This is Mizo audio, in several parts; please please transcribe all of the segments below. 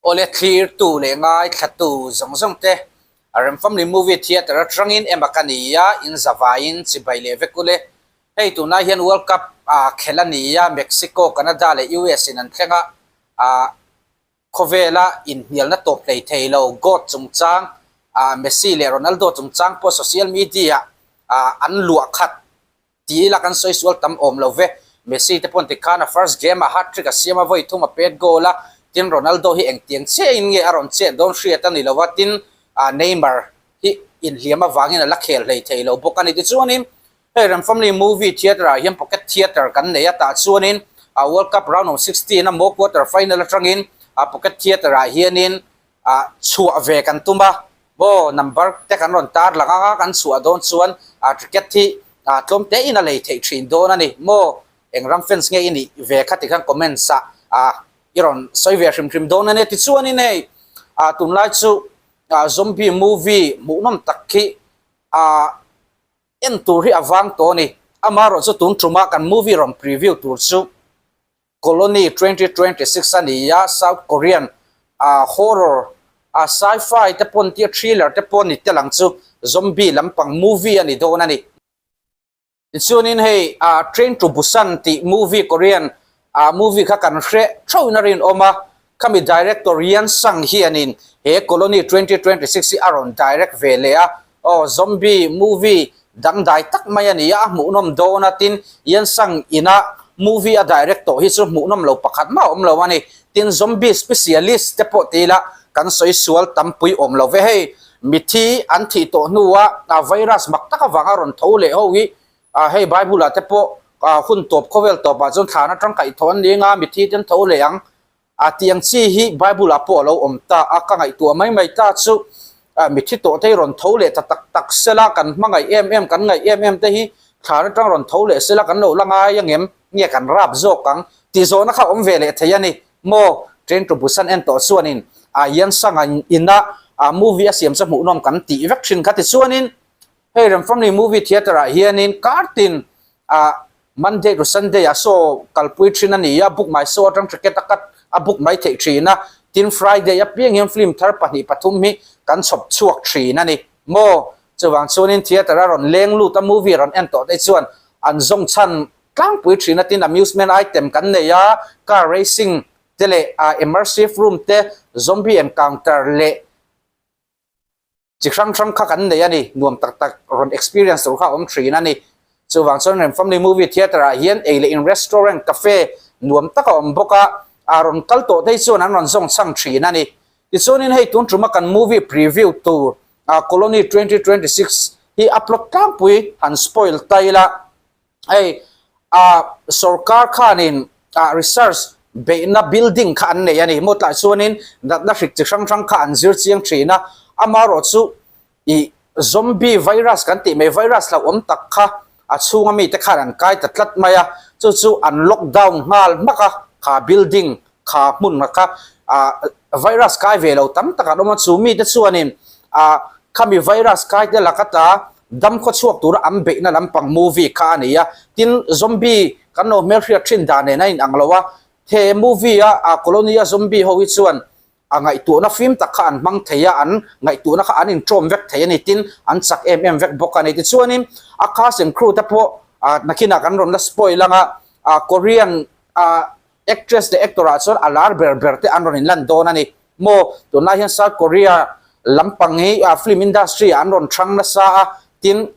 Awle thlirtu leh ngaithlatu zawng zawng te Remfamily Movie Theatre atangin ema ka ni a, in zavaiin chibai leh vek ule. Hei tunlai hian World Cup khelh a ni a, Mexico, Canada leh US in an thleng a, khawvela inhnialna tawp hlei thei lo GOAT chungchang, Messi leh Ronaldo chungchang pawh social media ah an luah khat. Ti ila kan sawi sual tam awm lo ve. Messi te pawn tikhan a first game ah hat-trick a siam a, vawi thum a pet goal a, tin Ronaldo hi engtiang chiahin nge a rawn chet dawn hriat a ni lo a, tin Neymar hi inhliam avangin a la khel hlei thei lo bawk a ni. Tichuanin hei Remfamily Movie Theatre ah hian Pocket Theatre kan nei a, tah chuanin World Cup round of 16 a maw quarter final atangin Pocket Theatre ah hianin ah chhuah ve kan tum a, maw number te kan rawn tar lang anga kan chhuah dawn chuan ah ticket hi ah tlawm te in a lei theih thin dawn a ni maw eng ram fans nge i nih ve kha tikhan comments ah ah i rawn sawi ve hrim hrim dawn a nia tichuanin hei ah tunlai chu ah zombie movie hmuhnawm tak khi ah en tur hi a vang tawh a ni amaherawhchu tun tumah kan movie rawn preview tur chu. Colony 2026 a ni a, South Korean horror, sci-fi te pawn tia thriller te pawh ni tel ang chu zombie lampang movie a ni dawn a ni. Tichuanin hei Train to Busan tih movie Korean movie kha kan hre theuhin a rinawm a, khami director Yeon Sang hianin he Colony 2026 hi a rawn direct ve leh a, aw zombie movie dangdai tak mai a ni a, a hmuhnawm dawn a, tin Yeon Sang ina movie a direct tawh hi chu hmuhnawm lo pakhat mah a awm lo a ni, tin zombie specialist te pawh ti ila kan sawi sual tampui awm lo ve, hei mithi an thih tawh hnua virus mak tak avanga rawn tho leh ho hi hei Bible ah te pawh hun tawp khawvel tawpah chuan thlan atang kaih thaw an ni anga mithi te an tho leh ang. A tih ang chi hi Bible ah pawh a lo awm ta a, ka ngaihtuah mai mai ta chu mithi tawh te hi rawn tho leh ta tak tak sela, kan hmangaih em em, kan ngaih em em te hi thlan atang rawn tho leh sela kan lo la ngai angem nge kan rap zawk ang tih zawhna kha awm ve leh thei a ni maw? Train to Busan en tawh chuanin a Yansang-a ina movie a siam chu hmuhnawm kan tih vek thin kha tichuanin hei Remfamily Movie Theatre ah hianin kartin ah Monday to Sunday ah show kalpui thin a ni a, book my show atang ticket a cut a book mai theih thin a, tin Friday apiang hian film thar pahnih pathum hi kan chhawp chhuak thin a ni maw? Chuvang chuanin theatre a rawn leng lut a movie rawn en tawh te chuan an zawng chhan tlangpui thin a, tin amusement item kan nei a, car racing te leh immersive room te, zombie encounter leh Chi hrang hrang kha kan nei a ni, nuam tak tak rawn experience tur kha a awm thin a ni. Chuvang chuan Remfamily Movie Theatre ah hian ei leh in restaurant, cafe nuam tak a awm bawk a, a rawn kal tawh te hi chuan an rawn zawng chhang thin a ni. Tichuanin hei tun tuma kan movie preview tur Colony 2026 hi a plot tlangpui han spoil ta ila, hei sorkar khanin research beihna building kha an nei a ni maw tlai chuanin natna hrik chi hrang hrang kha an zir chiang thin a amaherawh chu ih zombie virus kan tih mai virus hlauhawm tak kha a chhunga mite khan an kai ta tlat mai a chu chu an lockdown nghal hmak a kha building kha hmun kha virus kai ve lo tam tak an awm a chu mite chuanin khami virus kai te laka ta Dam khaw chhuak tura an beihna lampang movie kha a ni a, tin zombie kan lo hmelhriat thin dan nen a in ang lo a, he movie a a colony a zombie ho hi chuan a ngaihtuahna fim tak kha an hmang thei a, an ngaihtuahna kha an inṭawm vek thei a ni, tin an chak em em vek bawk a ni. Tichuanin a cast and crew te pawh nakinah kan rawn la spoil ang a, Korean actress leh actor ah chuan a lar ber ber te an rawn inlan dawn a ni. Maw, tunlai hian South Korea lampang hi film industry ah an rawn thang nasa a, tin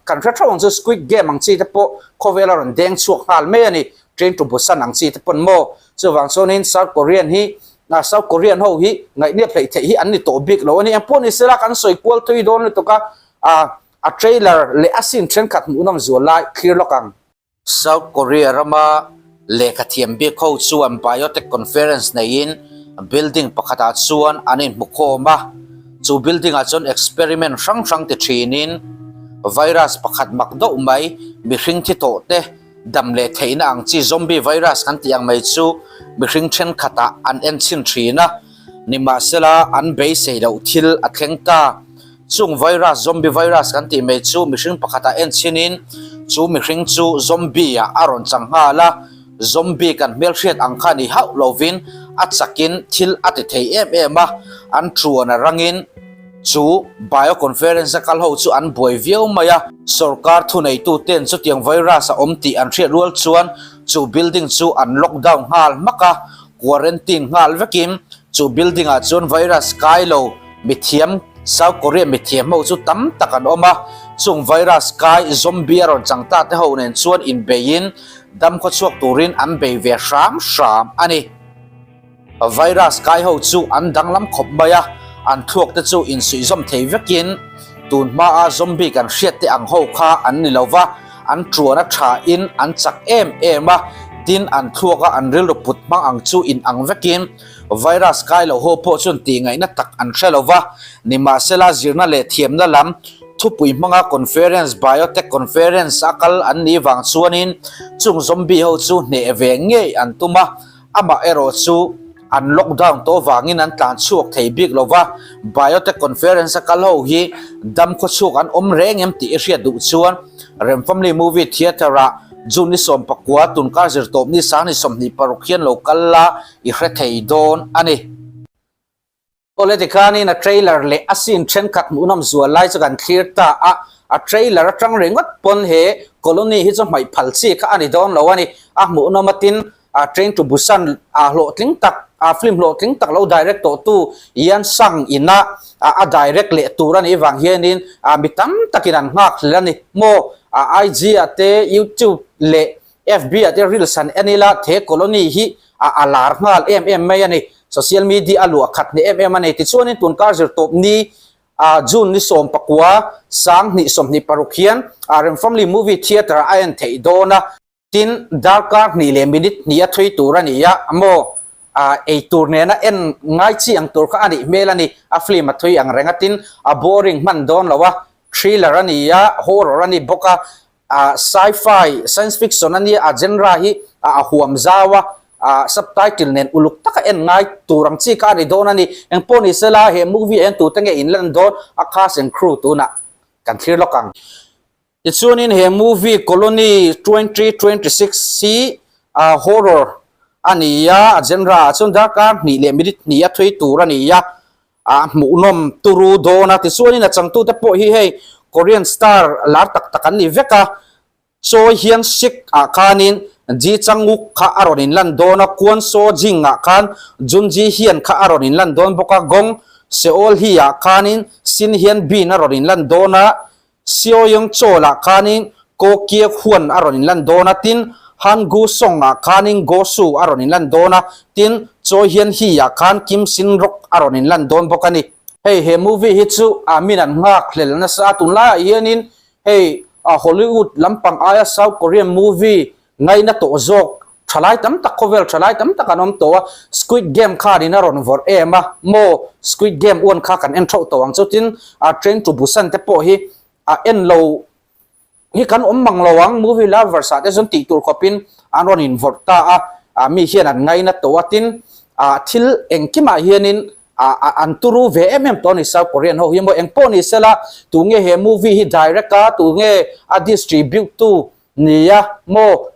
kan hre theuh ang chu Squid Game ang chi te pawh khawvel a rawn deng chhuak nghal mai a ni, Train to Busan ang chi te pawn maw. Chuvang chuanin South Korean hi South Korean ho hi ngaihnep hleih theih hi an ni tawh bik lo a ni. Engpawh ni sela kan sawi kual thui dawn lutuk a, a trailer leh a scene thenkhat hmuhnawm zual lai thlir lawk ang. South Korea rama lehkha thiam bik ho chuan biotech conference neiin building pakhatah chuan an inhmu khawm a, chu building ah chuan experiment hrang hrang ti thinin virus pakhat mak deuh mai mihring thi tawh te dam leh theihna ang chi zombie virus kan tih ang mai chu mihring thenkhatah an en chhin thin a, nimahsela an beisei loh thil a thleng ta. Chung virus, zombie virus kan tih mai chu mihring pakhatah en chhinin chu mihring chu zombie ah a rawn chang nghal a. Zombie kan hmelhriat ang kha ni hauh lovin a chakin thil a ti thei em em a, an tuan a rangin chu Bio Conference a kal ho chu an buai viau mai a. Sorkar thuneituten chutiang virus a awm tih an hriat rual chuan chu building chu an lockdown nghal hmak a, quarantine nghal vekin chu building ah chuan virus kai lo mithiam South Korea mithiam ho chu tam tak an awm a, chung virus kai zombie a rawn chang ta te ho nen chuan inbeiin dam khawchhuak turin an bei ve hram hram a ni. Virus kai ho chu an danglam khawp mai a, an thluak te chu insuihzawm thei vekin tun hmaa zombie kan hriat te ang ho kha an ni lo va, an tuan a tha in an chak em em a, tin an thluak a an rilru put hmang ang chu in ang vekin virus kai lo ho pawh chuan tih ngaihna tak an hre lo va, nimahsela zirna leh thiamna lam thupui hmanga conference biotech conference a kal an nih vang chuanin chung zombie ho chu hneh ve ngei an tum a. Amah erawh chu an lockdown tawh vangin an tlan chhuak thei bik lo va, Biotech Conference a kal ho hi dam khawchhuak an awm reng em tih i hriat duh chuan Remfamily Movie Theatre ah June ni 19 tunkar zirtawp ni 2026 hian lo kal la i hre thei dawn a ni. Awle tikhanin a trailer leh a scene thenkhat hmuhnawm zual lai chu kan thlir ta a, a trailer atang ringawt pawn he colony hi chu hmaih phal chi kha a ni dawn lo a ni. A hmuhnawm a tin a Train to Busan a hlawhtling tak a film hlawhtling tak lo direct tawh tu Ian Sang ina a direct leh tur a nih vang hianin a mi tam takin an nghak hlel a ni maw. A IG ah te YouTube leh FB ah te reels han en ila the colony hi a a lar nghal em em mai a ni. Social media a luah khat hneh em em a ni. Tichuanin tunkar zirtawp ni a June ni 19 2026 hian Remfamily Movie Theatre ah a en theih dawn a. Tin, darkar hnih leh minute hnih a thui tur a ni a, maw ei tur nena en ngai chi ang tur kha a nih hmel a ni. A film a thui ang reng a, tin a boring hman dawn lo a, thriller a ni a, horror a ni bawk a, Ah sci-fi, science fiction a nia, a genre hi a huam zau a, ah subtitle nen uluk taka en ngai tur ang chi kha a ni dawn a ni. Engpawh ni sela he movie ah hian tute nge in lan dawn a cast and crew tunah kan thlir lawk ang. Tichuanin he movie Colony 2026 hi ah horror a ni a, a genre ah chuan darkar hnih leh minute hnih a thui tur a ni a, A hmuhnawm turu dawn a, tichuanin a changtute pawh hi hei Korean star lar tak tak an ni vek a, Choi Hyun Sik ah khanin Ji Chang Wook kha a rawn inlan dawn a, Kwon Soo Jing ah khan Jun Ji Hyun kha a rawn inlan dawn bawk a, Gong Seol Hee ah khanin Shin Hyun Bin a rawn inlan dawn a, Seo Young Chol ah khanin Ko Kye Hwan a rawn inlan dawn a, tin Han Gu Song ah khanin Go Soo a rawn inlan dawn a, tin Choi Hyun Hee ah khan Kim Shin Rok a rawn inlan dawn bawk a ni. Hei he movie hi chu a min an nghak hlel nasa a, tunlaiah hianin hei Hollywood lampang aia South Korean movie Ngaina tawh zawk, thalai tam tak khawvel thalai tam tak an awm tawh a, Squid Game khan in a rawn vawrh em a, maw Squid Game uan kha kan en theuh tawh ang chu tin a Train to Busan te pawh hi a en lo hi kan awm mang lo ang, movie lovers ah te chuan tih tur khawp in an rawn in vawrh ta a, a mi hian an ngaina tawh a tin a thil engkim ah hian in a an turu ve em em tawh a ni South Korean ho hi maw engpawh ni sela tunge he movie hi direct a tunge a distribute tu Nia, maw,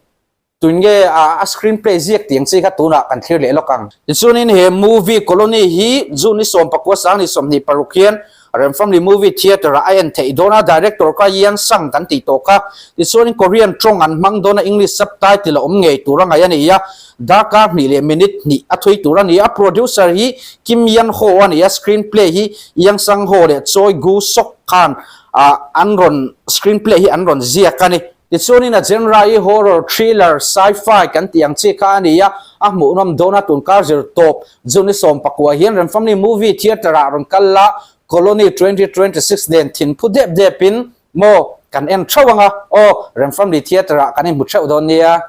tun nge a screenplay ziak tih ang chi kha tunah kan thlir leh lawk ang. Tichuanin he movie Colony hi June ni 19 2026 hian Remfamily Movie Theatre ah a en theih dawn a, director kha Ian Sang kan tih tawh kha. Tichuanin Korean tawng an hmang dawn a, English subtitle a awm ngei tur a ngaih a ni a, darkar hnih leh minute hnih a thui tur a ni a, producer hi Kim Yan Ho a ni a, screenplay hi Yang Sang Ho leh Choi Gu Sok khan Ah an rawn screenplay hi an rawn ziak a ni. Tichuanin a genre hi horror, thriller, sci-fi kan tih ang chi kha a ni a, a hmuhnawm dawn a tunkar zir tawp June ni 19 hian Remfamily Movie Theatre ah rawn kal la Colony 2026 nen thinphu dep dep in maw kan en theuh ang a, aw Remfamily Theatre ah kan inhmu theuh dawn nia.